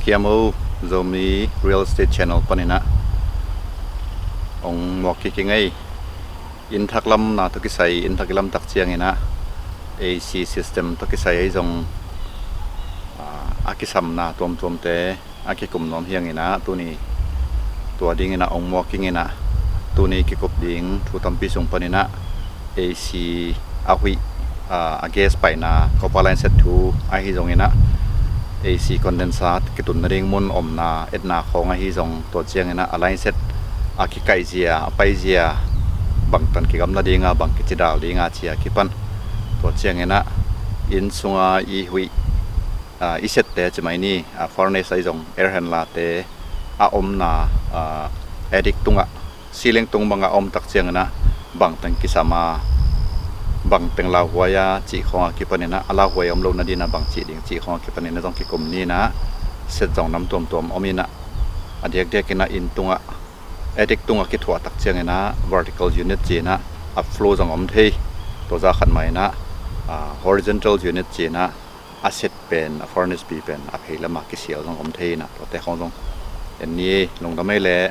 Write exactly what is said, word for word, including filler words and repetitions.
Kiam o, Zomi Real Estate Channel paninah ong muak kik ing ei. Inn thak lamna tawh kisai, inn thak i lamtak cianginah A C system tawh kisai ahi zong, ah, a kisamna tuamtuamte a kikum nuam hianginah tuni tua dinginah ong muak kinginah tuni kikup ding thu tampi sung paninah A C a huih, ah, a gas paina copper line set thu ahi zonginah A C condenser kitunna ding mun omna etna khawng ahi zong tua cianginah a line set a kikaihzia, a paizia, bangtan kigamla dinga, bang kicidal dinga cia kipan tua cianginah inn sunga i huih, ah, i sette ci mai ni, ah, furnace ahi zong air handler te a omna, ah, attic tungah, ceiling tung bangah a omtak cianginah bangteng kisama, bangteng lauhuai a cih khawngah kipaninah a lauhuai om lo nadinah bang cih ding cih khawngah kipaninah zong kikum ninah set zong nam tuamtuam ominah a diakdiakinah inn tungah attic tungah kithuahtak cianginah vertical unit cinah upflow zong om thei. Tua za khat mainah, ah, horizontal unit cinah a set pen, a furnace pi pen a phei lamah kisial zong om thei inah tuate khawng zong en ni, lungdam ei leh.